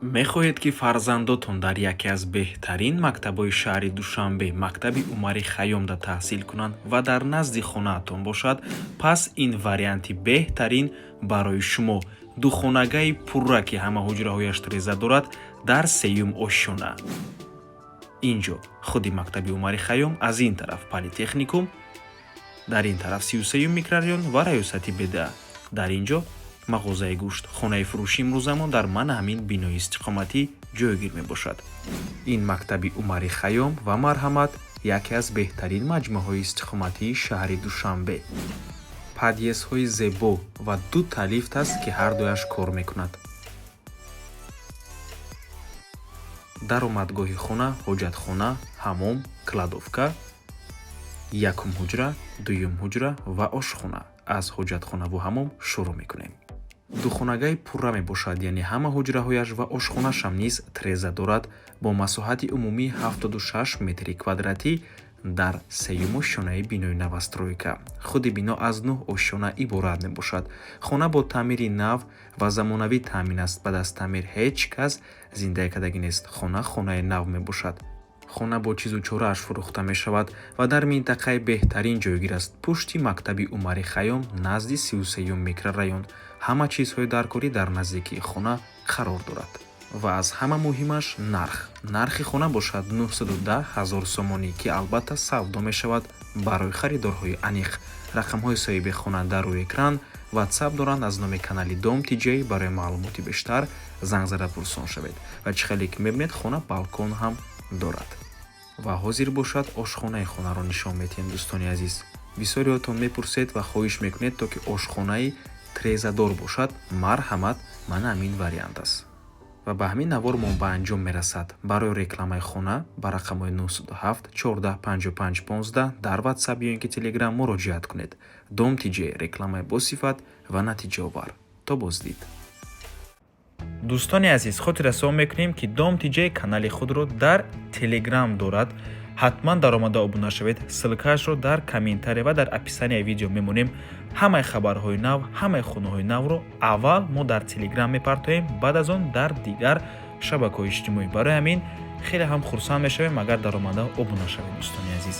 Мехоҳед, ки фарзандотон дар яке аз беҳтарин мактабҳои шаҳри Душанбе, мактаби Умари Хайёмда, таҳсил кунанд ва дар назди хонаатон бошад? Пас ин варианти беҳтарин барои шумо: духонагаи пурра, ки ҳама ҳуҷраҳояш треза дорад, дар сеюм ошёна. Ин ҷо худи мактаби Умари Хайём, аз ин тараф политехникум, дар ин тараф 33-юм микрорайон ва раёсати БДА, дар ин ҷо мағозаи гӯшт. Хонаи фурӯши имрӯзамон дар мана ҳамин бинои истиқоматӣ ҷойгир мебошад. Ин мактаби Умари Хайём ва, марҳамат, яке аз беҳтарин маҷмӯаҳои истиқоматии шаҳри Душанбе. Подъездҳои зебо ва дута лифт аст, ки ҳар дуяш кор мекунад. Даромадгоҳи хона, ҳоҷатхона, ҳамом, кладовка, якум ҳуҷра, дуюм ҳуҷра ва ошхона. Аз ҳоҷатхонаву ҳамом шурӯъ мекунем. Духонагаи пурра мебошад, яъне ҳама ҳуҷраҳояш ва ошхонашам низ треза дорад, бо масоҳати умумии 76 метри квадратӣ дар сеюм ошёнаи бинои новостройка. Худи бино аз нӯҳ ошёна иборат мебошад. Хона бо таъмири нав ва замонавӣ таъмин аст. Баъд аз таъмир ҳеҷ кас зиндагӣ кардагӣ нест. Хона хонаи нав мебошад. Хона бо чизу чорааш фурӯхта мешавад ва дар минтақаи беҳтарин ҷойгир аст, пушти мактаби Умари Хайём, назди 33-юм микрорайон. Ҳама чизҳои даркорӣ дар наздикии хона қарор дорад. Ва аз ҳама муҳимаш нарх. Нархи хона бошад 910 ҳазор сомонӣ, ки албатта савдо мешавад барои харидорҳои аниқ. Рақамҳои соҳиби хона дар рӯи экран, Ватсап доранд аз номи канали Дом Тиҷей. Барои маълумоти бештар занг зада пурсон шавед. Ва чӣ хеле ки мебинед, хона балкон ҳам дорад. Ва ҳозир бошад, ошхонаи хонаро нишон медиҳем. Дӯстони азиз, бисёриҳотон мепурсед ва хоҳиш мекунед, то ки ошхонаи трезадор бошад. Марҳамат, мана ҳамин вариант аст. Ва ба ҳамин навормон ба анҷом мерасад. Барои рекламаи хона ба рақамҳои 907 14 55 15 дар Ватсап ё ин ки Телеграм муроҷиат кунед. Дом Тиҷей: рекламаи босифат ва натиҷаовар. То боздид. Дӯстони азиз, хотиррасон мекунем, ки Дом Тиҷей канали худро дар Телеграм дорад. Ҳатман даромада обуна шавед. Ссылкаашро дар комментария ва дар описанияи видео мемонем. Ҳамаи хабарҳои нав, ҳамаи хонаҳои навро аввал мо дар Телеграм мепартоем, баъд аз он дар дигар шабакаҳои иҷтимоӣ. Барои ҳамин хеле ҳам хурсанд мешавем, агар даромада обуна шавед, дӯстони азиз.